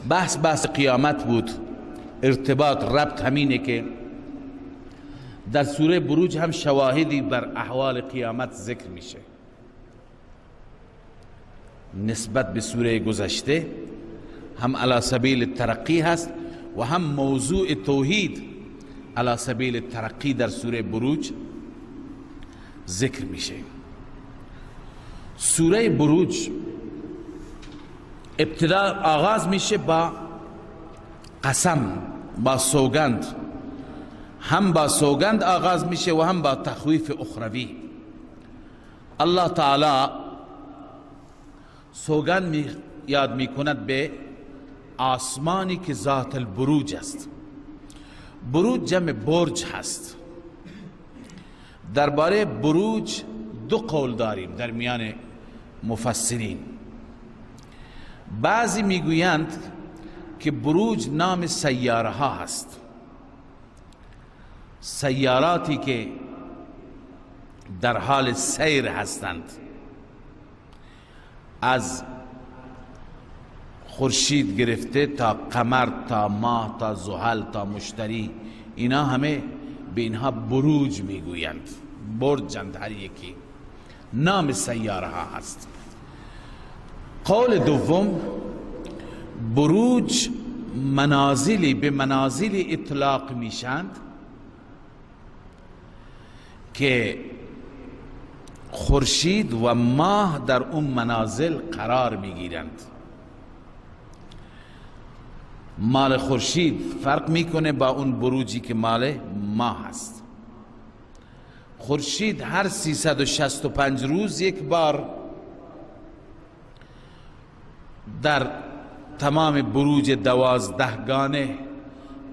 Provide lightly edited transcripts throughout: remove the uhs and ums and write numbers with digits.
بحث قیامت بود. ارتباط ربط همینه که در سوره بروج هم شواهدی بر احوال قیامت ذکر میشه نسبت به سوره گذشته، هم علی سبیل ترقی هست و هم موضوع توحید علی سبیل ترقی در سوره بروج ذکر میشه. سوره بروج ابتدا آغاز میشه با قسم، با سوگند. هم با سوگند آغاز میشه و هم با تخویف اخروی. الله تعالی سوگند یاد میکند به آسمانی که ذات البروج است. بروج جمع برج هست. درباره بروج دو قول داریم در میان مفسرین. بعضی میگویند که بروج نام سیاره ها هست، سیاراتی که در حال سیر هستند، از خورشید گرفته تا قمر تا ماه تا زحل تا مشتری، اینا همه به اینها بروج میگویند، برجند، هر یکی نام سیاره ها هست. قول دوم، بروج منازلی به منازلی اطلاق میشند که خورشید و ماه در اون منازل قرار میگیرند. مال خورشید فرق میکنه با اون بروجی که مال ماه هست. خورشید هر 365 روز یک بار در تمام بروج 12 گانه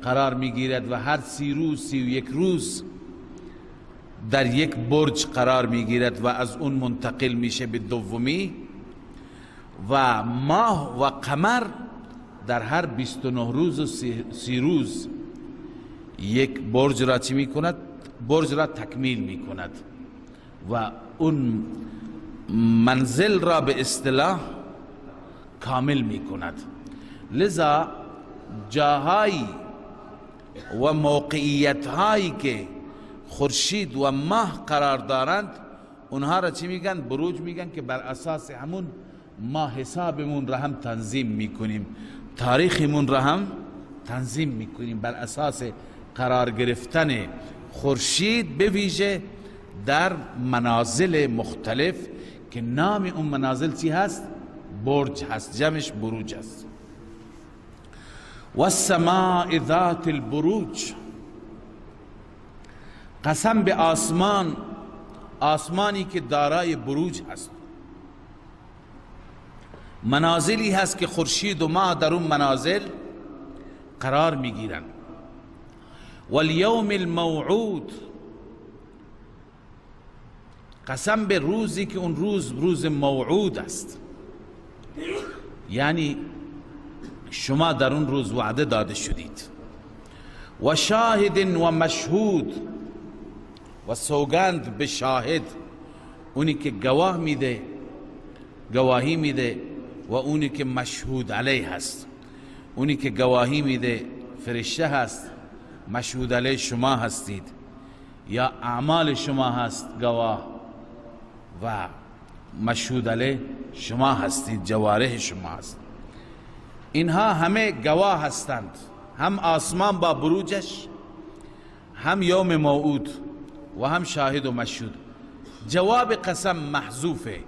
قرار میگیرد و هر 30 روز 31 روز در یک برج قرار میگیرد و از اون منتقل میشه به دومی. و ماه و قمر در هر 29 روز و 30 روز یک برج را چی میکند؟ برج را تکمیل میکند و اون منزل را به اصطلاح کامل میکند. لذا جاهایی و موقعیت هایی که خورشید و ماه قرار دارند اونها را چی میگن؟ بروج میگن، که بر اساس همون ما حسابمون را هم تنظیم میکنیم، تاریخمون را هم تنظیم میکنیم بر اساس قرار گرفتن خورشید به ویژه در منازل مختلف که نام اون منازل چی هست؟ برج هست، جمعش بروج هست. والسماء ذات البروج، قسم به آسمان، آسمانی که دارای بروج هست، منازلی هست که خورشید و ماه در اون منازل قرار میگیرند. والیوم الموعود، قسم به روزی که اون روز روز موعود است، یعنی شما در اون روز وعده داده شدید. و شاهد و مشهود، و سوگند به شاهد، اونی که گواه میده، گواهی میده، و اونی که مشهود علیه هست، اونی که گواهی میده فرشته هست، مشهود علیه شما هستید یا اعمال شما هست گواه، و مشهود علیه شما هستید، جوارح شما هست. اینها همه گواه هستند، هم آسمان با بروجش، هم یوم موعود، و هم شاهد و مشهود. جواب قسم محذوفه،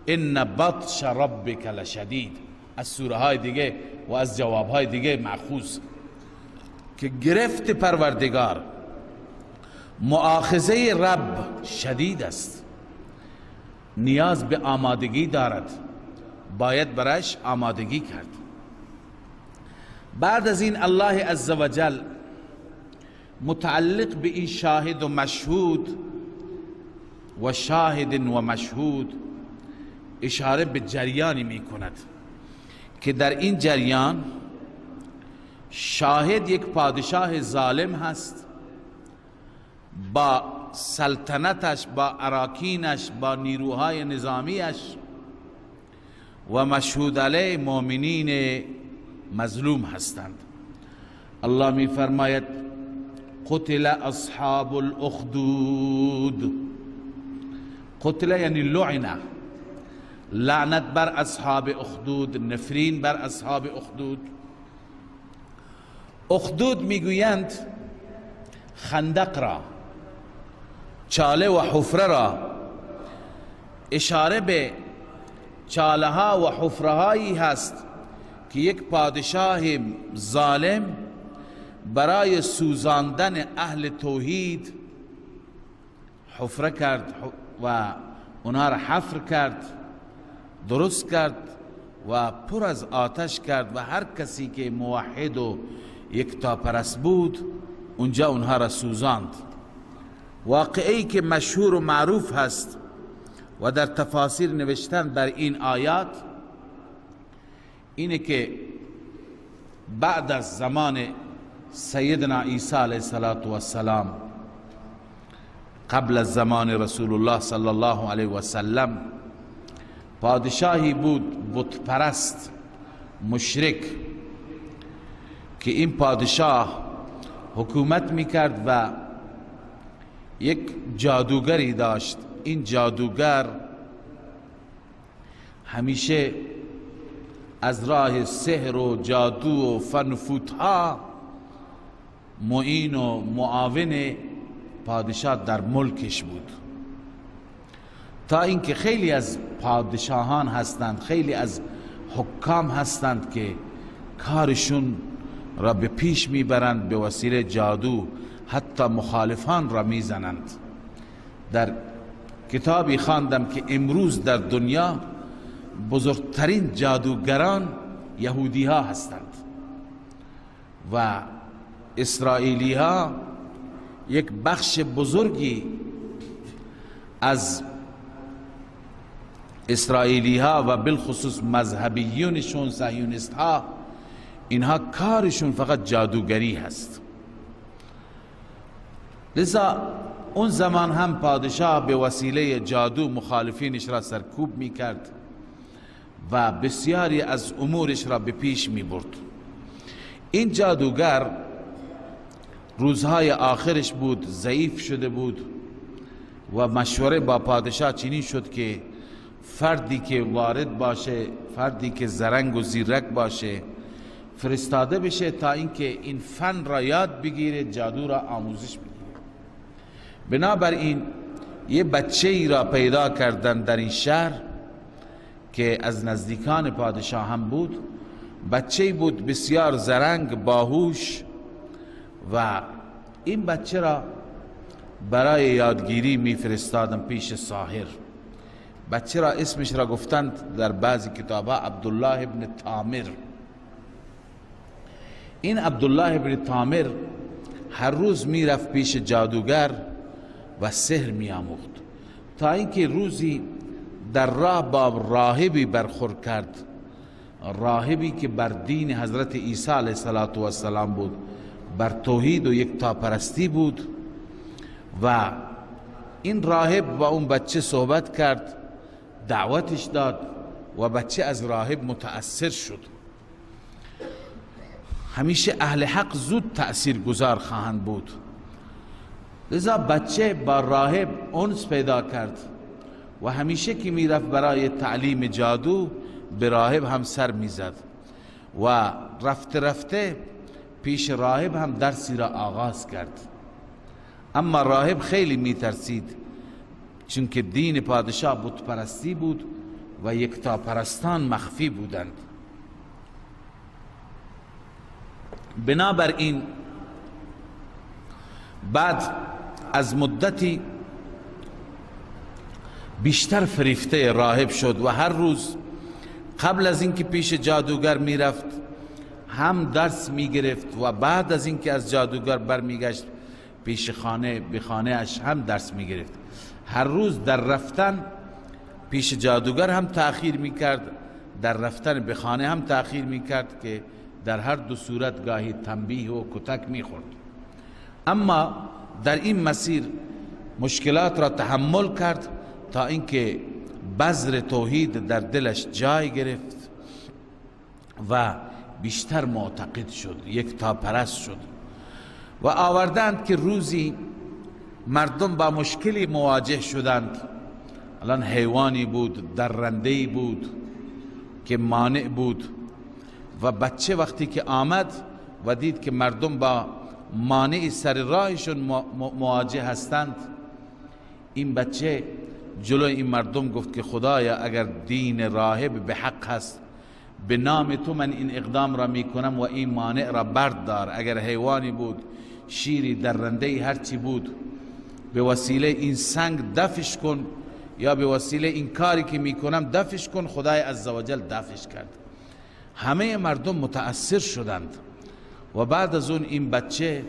ان بطش ربک لشدید، از سوره های دیگه و از جواب های دیگه مأخوذ، که گرفت پروردگار، مؤاخذه رب شدید است، نیاز به آمادگی دارد، باید برایش آمادگی کرد. بعد از این الله عزوجل متعلق به این شاهد و مشهود و شاهد و مشهود اشاره به جریانی می کند که در این جریان شاهد یک پادشاه ظالم هست با سلطنتش، با اراکینش، با نیروهای نظامیش، و مشهود علیه مؤمنین مظلوم هستند. الله می فرماید قتل اصحاب الاخدود. قتل یعنی لعنه، لعنت بر اصحاب اخدود، نفرین بر اصحاب اخدود. اخدود میگویند خندق را، چاله و حفره را، اشاره به چاله ها و حفره هایی هست که یک پادشاه ظالم برای سوزاندن اهل توحید حفره کرد و اونها را حفر کرد، درست کرد و پر از آتش کرد و هر کسی که موحد و یکتاپرست بود اونجا اونها را سوزاند. واقعی که مشهور و معروف هست و در تفاسیر نوشتن بر این آیات اینه که بعد از زمان سیدنا عیسی علیه السلام، قبل از زمان رسول الله صلی الله علیه و سلم، پادشاهی بود بت پرست مشرک که این پادشاه حکومت میکرد و یک جادوگری داشت. این جادوگر همیشه از راه سحر و جادو و فن و فوتها معین و معاون پادشاه در ملکش بود، تا اینکه خیلی از پادشاهان هستند، خیلی از حکام هستند که کارشون را به پیش میبرند به وسیله جادو، حتی مخالفان را میزنند. در کتابی خواندم که امروز در دنیا بزرگترین جادوگران یهودی ها هستند و اسرائیلی ها یک بخش بزرگی از اسرائیلی ها و بالخصوص مذهبیونشون، صهیونیست ها، اینها کارشون فقط جادوگری هست. لذا اون زمان هم پادشاه به وسیله جادو مخالفینش را سرکوب میکرد و بسیاری از امورش را به پیش میبرد. این جادوگر روزهای آخرش بود، ضعیف شده بود و مشوره با پادشاه چنین شد که فردی که وارد باشه، فردی که زرنگ و زیرک باشه، فرستاده بشه تا اینکه این فن را یاد بگیره، جادو را آموزش بگیره. بنابراین یه بچه ای را پیدا کردن در این شهر که از نزدیکان پادشاه هم بود. بچه بود بسیار زرنگ، باهوش، و این بچه را برای یادگیری میفرستادن پیش ساحر. بچه را اسمش را گفتند در بعضی کتابها عبدالله ابن تامر. این عبدالله ابن تامر هر روز میرفت پیش جادوگر و سحر میآموخت، تا اینکه روزی در راه با راهبی برخورد کرد، راهبی که بر دین حضرت عیسی علیه السلام بود، بر توحید و یکتاپرستی بود. و این راهب با اون بچه صحبت کرد، دعوتش داد و بچه از راهب متأثر شد. همیشه اهل حق زود تأثیر گذار خواهند بود. لذا بچه با راهب انس پیدا کرد و همیشه که میرفت برای تعلیم جادو به راهب هم سر میزد و رفته رفته پیش راهب هم درسی را آغاز کرد. اما راهب خیلی میترسید، چون که دین پادشاه بت پرستی بود و یکتاپرستان مخفی بودند. بنابراین بعد از مدتی بیشتر فریفته راهب شد و هر روز قبل از اینکه پیش جادوگر میرفت هم درس میگرفت و بعد از اینکه از جادوگر برمیگشت پیش خانه، به خانه اش هم درس میگرفت. هر روز در رفتن پیش جادوگر هم تأخیر میکرد، در رفتن به خانه هم تأخیر میکرد که در هر دو صورت گاهی تنبیه و کتک میخورد. اما در این مسیر مشکلات را تحمل کرد تا اینکه بذر توحید در دلش جای گرفت و بیشتر معتقد شد، یکتا پرست شد. و آوردند که روزی مردم با مشکلی مواجه شدند. الان حیوانی بود، درنده‌ای بود که مانع بود، و بچه وقتی که آمد و دید که مردم با مانع سر راهشون مواجه هستند، این بچه جلوی این مردم گفت که خدایا اگر دین راهب به حق هست، به نام تو من این اقدام را میکنم و این مانع را بردار. اگر حیوانی بود، شیری، درنده‌ای، هرچی بود، به وسیله این سنگ دفش کن یا به وسیله این کاری که میکنم دفش کن. خدای عزوجل دفش کرد. همه مردم متأثر شدند و بعد از اون این بچه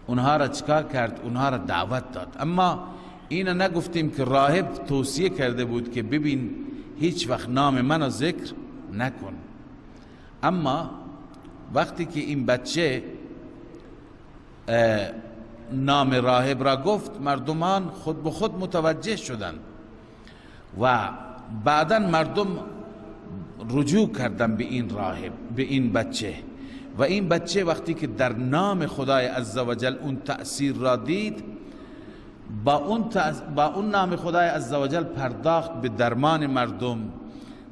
اونها را چکار کرد؟ اونها را دعوت داد. اما اینو نگفتیم که راهب توصیه کرده بود که ببین هیچ وقت نام منو ذکر نکن. اما وقتی که این بچه نام راهب را گفت، مردمان خود به خود متوجه شدند و بعدا مردم رجوع کردن به این راهب، به این بچه. و این بچه وقتی که در نام خدای عزوجل اون تأثیر را دید، با اون نام خدای عزوجل پرداخت به درمان مردم.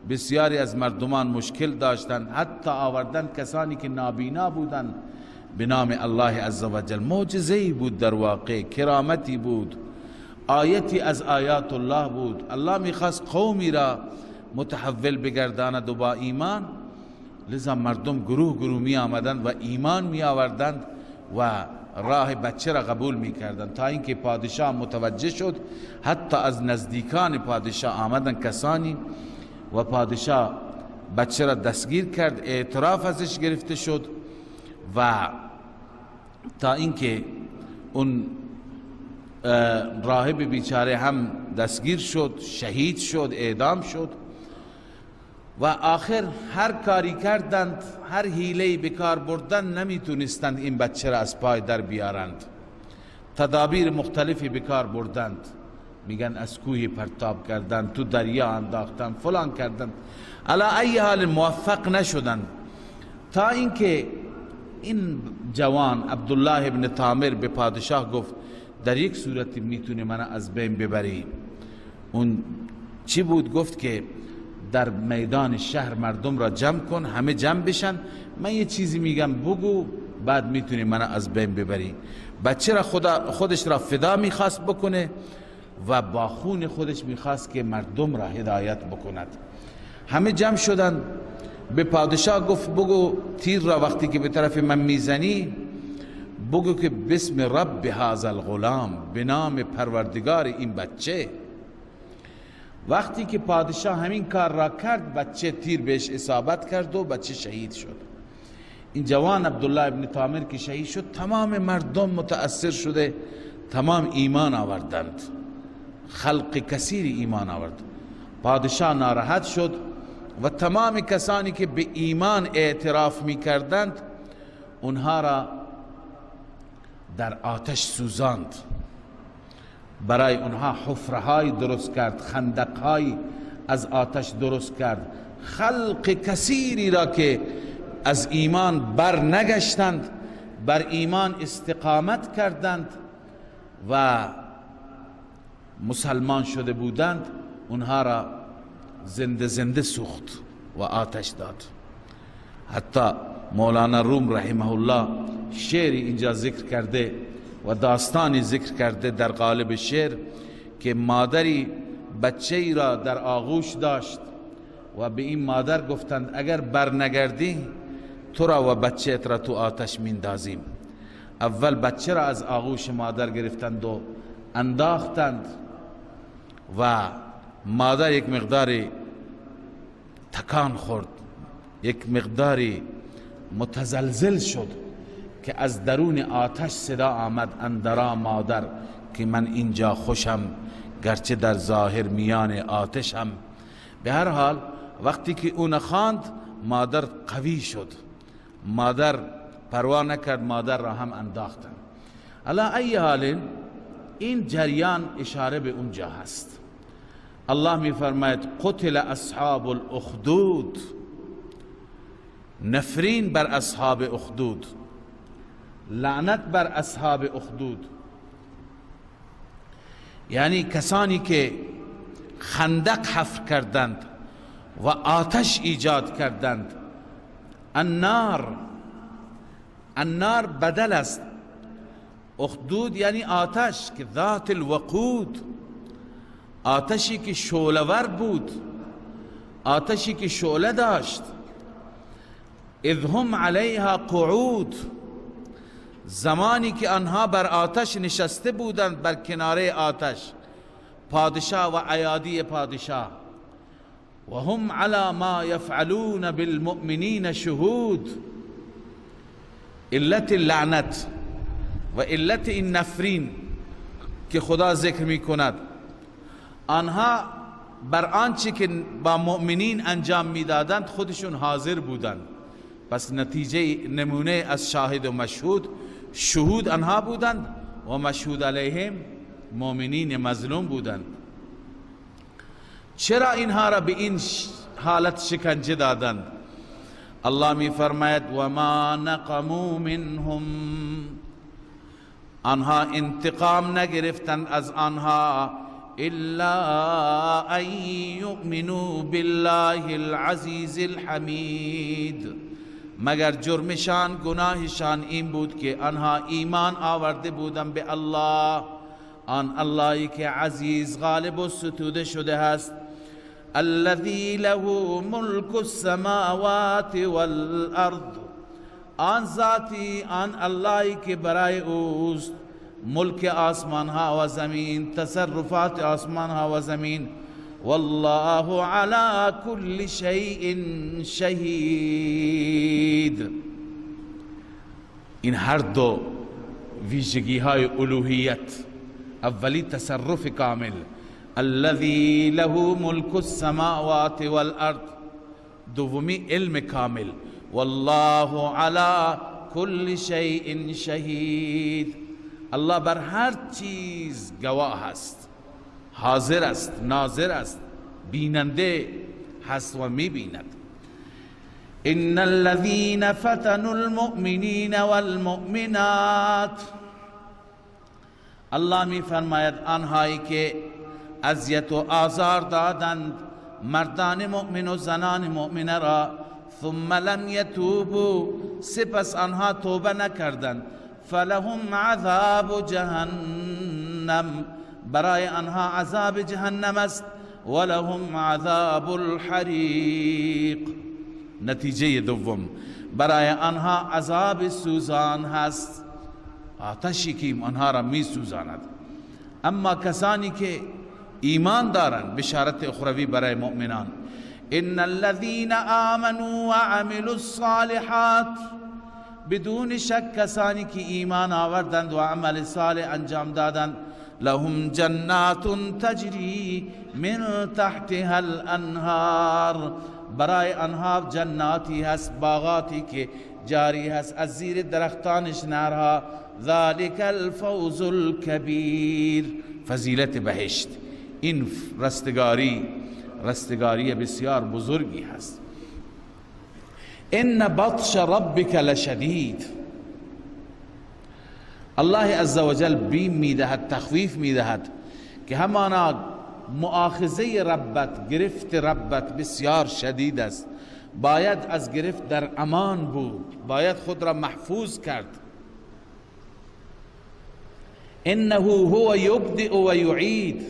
بسیاری از مردمان مشکل داشتند، حتی آوردن کسانی که نابینا بودند به نام الله عزوجل. معجزه‌ای بود در واقع، کرامتی بود، آیتی از آیات الله بود. الله میخواست قومی را متحول بگرداند و با ایمان، لذا مردم گروه گروه می آمدند و ایمان می آوردند و راه بچه را قبول می کردند، تا اینکه پادشاه متوجه شد. حتی از نزدیکان پادشاه آمدند کسانی و پادشاه بچه را دستگیر کرد، اعتراف ازش گرفته شد و تا اینکه اون راهب بیچاره هم دستگیر شد، شهید شد، اعدام شد. و آخر هر کاری کردند، هر حیله‌ای به کار بردن، نمیتونستند این بچه را از پای در بیارند. تدابیر مختلفی به کار بردند، میگن از کوه پرتاب کردند، تو دریا انداختند، فلان کردند، علی ای حال موفق نشدند. تا اینکه این جوان عبدالله ابن تامر به پادشاه گفت در یک صورت میتونی من از بین ببری. اون چی بود؟ گفت که در میدان شهر مردم را جمع کن، همه جمع بشن، من یه چیزی میگم بگو، بعد میتونی من از بین ببری. بچه را خودش را فدا میخواست بکنه و با خون خودش میخواست که مردم را هدایت بکند. همه جمع شدن، به پادشاه گفت بگو تیر را وقتی که به طرف من میزنی بگو که بسم رب هذا الغلام، به نام پروردگار این بچه. وقتی که پادشاه همین کار را کرد، بچه تیر بهش اصابت کرد و بچه شهید شد. این جوان عبدالله ابن تامر که شهید شد، تمام مردم متأثر شده، تمام ایمان آوردند، خلق کثیری ایمان آورد. پادشاه ناراحت شد و تمام کسانی که به ایمان اعتراف می کردند اونها را در آتش سوزاند. برای اونها حفرهای درست کرد، خندقهای از آتش درست کرد. خلق کثیری را که از ایمان بر نگشتند، بر ایمان استقامت کردند و مسلمان شده بودند، اونها را زنده زنده سوخت و آتش داد. حتی مولانا روم رحمه الله شعری اینجا ذکر کرده و داستانی ذکر کرده در قالب شعر که مادری بچه ای را در آغوش داشت و به این مادر گفتند اگر برنگردی تو را و بچه را تو آتش میندازیم. اول بچه را از آغوش مادر گرفتند و انداختند و مادر یک مقداری تکان خورد، یک مقداری متزلزل شد که از درون آتش صدا آمد اندرا مادر که من اینجا خوشم گرچه در ظاهر میان آتشم. به هر حال وقتی که اون خواند مادر قوی شد، مادر پروا نکرد، مادر را هم انداختن. علی ای حال این جریان اشاره به اونجا هست. الله می فرماید قتل اصحاب الاخدود، نفرین بر اصحاب اخدود، لعنت بر اصحاب اخدود، یعنی کسانی که خندق حفر کردند و آتش ایجاد کردند. النار، النار بدل است، اخدود یعنی آتش که ذات الوقود، آتشی که شعله‌ور بود، آتشی که شعله داشت. اذ هم علیها قعود، زمانی که آنها بر آتش نشسته بودند، بر کناره آتش، پادشاه و ایادی پادشاه. و هم علی ما یفعلون بالمؤمنین شهود. علت لعنت و علت این نفرین که خدا ذکر می کند، آنها بر آنچه که با مؤمنین انجام میدادند خودشون حاضر بودند. پس نتیجه نمونه از شاهد و مشهود، شهود آنها بودند و مشهود علیهم مؤمنین مظلوم بودند. چرا اینها را به این حالت شکنجه دادند؟ الله می فرماید و ما نقموا منهم، آنها انتقام نگرفتند از آنها، الا ان یؤمنوا بالله العزیز الحمید، مگر جرمشان گناهشان این بود که آنها ایمان آورده بودند به الله، آن اللهی که عزیز غالب و ستوده شده است. الذی له ملک السماوات والارض، آن ذاتی، آن اللهی که برای اوست ملک آسمان ها و زمین، تصرفات آسمان ها و زمین. والله علی کل شیء شهید. این هر دو ویژگی های الوهیت، اولی تصرف کامل، الذی له ملک السماوات والارض، دومی علم کامل، والله علی کل شیء شهید. الله بر هر چیز گواه است، حاضر است، ناظر است، بیننده هست و میبیند. ان الذین فتنوا المؤمنین والمؤمنات، الله می فرماید آنهایی که اذیت و آزار دادند مردان مؤمن و زنان مؤمنه را، ثم لم یتوبوا، سپس آنها توبه نکردند، فلهم عذاب جهنم، برای آنها عذاب جهنم است، ولهم عذاب الحریق. نتیجه دوم، برای آنها عذاب سوزان هست، آتشی که آنها را می سوزاند. اما کسانی که ایمان دارند، بشارت اخروی برای مؤمنان، ان الذين آمنوا وعملوا الصالحات، بدون شک کسانی که ایمان آوردند و عمل صالح انجام دادند، لهم جنات تجری من تحتها الانهار، برای آنها جناتی هست، باغاتی که جاری هست از زیر درختانش نهرها. ذلك الفوز الكبیر. فضیلت بهشت، این رستگاری، رستگاری بسیار بزرگی هست. ان بطش ربک لشدید. الله عزوجل بیم میدهد، تخویف میدهد که همانا مؤاخذه ربت، گرفت ربت بسیار شدید است، باید از گرفت در امان بود، باید خود را محفوظ کرد. انه هو یبدئ و یعید.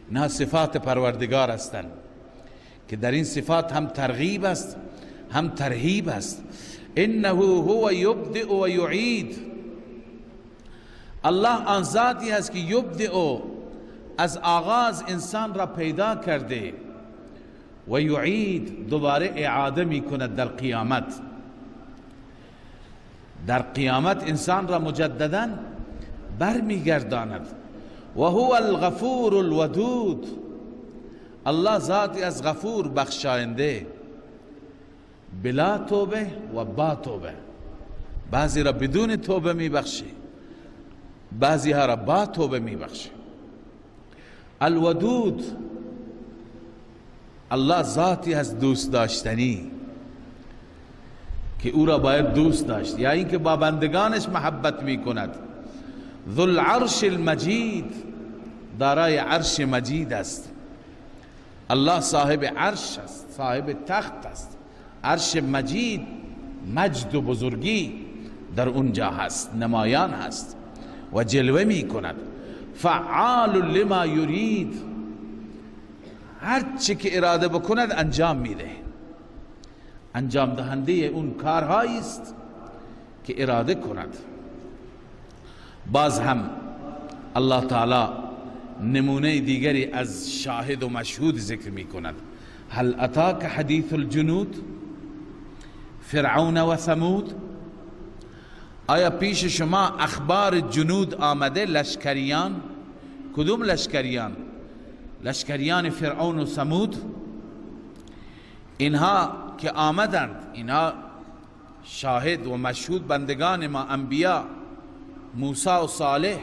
اینها صفات پروردگار هستند که در این صفات هم ترغیب است هم ترهیب است. انه هو یبدئ و یعید. الله آن ذاتی است که یبدئ، از آغاز انسان را پیدا کرده، و یعید، دوباره اعاده می کند در قیامت. در قیامت انسان را مجددا برمیگرداند. و هو الغفور الودود. الله ذاتی از غفور، بخشاینده، بلا توبه و با توبه. بعضی را بدون توبه میبخشه، بعضی ها را با توبه میبخشه. الودود، الله ذاتی از دوست داشتنی. که او را باید دوست داشت، یا اینکه با بندگانش محبت میکند. ذو العرش المجید، دارای عرش مجید است. الله صاحب عرش است، صاحب تخت است. عرش مجید، مجد و بزرگی در اونجا هست، نمایان هست و جلوه می کند. فعال لما یرید، هر چی که اراده بکند انجام میده، انجام دهنده اون کارهایی است که اراده کند. باز هم الله تعالی نمونه دیگری از شاهد و مشهود ذکر می کند. هل اتاک حدیث الجنود فرعون و ثمود، آیا پیش شما اخبار جنود آمده؟ لشکریان. کدوم لشکریان؟ لشکریان فرعون و ثمود. اینها که آمدند، اینها شاهد و مشهود بندگان ما انبیا موسی و صالح،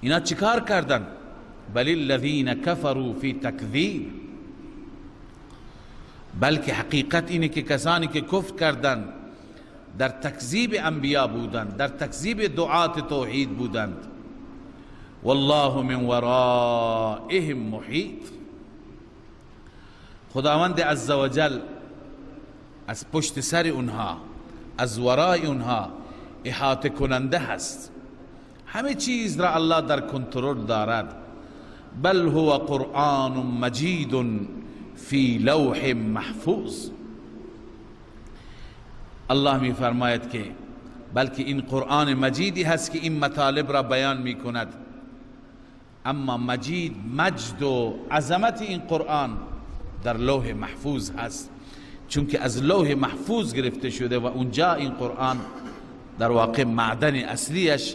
اینا چیکار کردند؟ بل الذین کفروا فی تکذیب، بلکه حقیقت اینه که کسانی که کفر کردند در تکذیب انبیا بودند، در تکذیب دعات توحید بودند. والله من ورائهم محیط، خداوند عزوجل از پشت سر اونها، از ورای اونها احاطه کننده هست. همه چیز را الله در کنترل دارد. بل هو قرآن مجید فی لوح محفوظ، الله می فرماید که بلکه این قرآن مجیدی هست که این مطالب را بیان می کند. اما مجید، مجد و عظمت این قرآن در لوح محفوظ هست، چون که از لوح محفوظ گرفته شده و اونجا این قرآن در واقع معدن اصلیش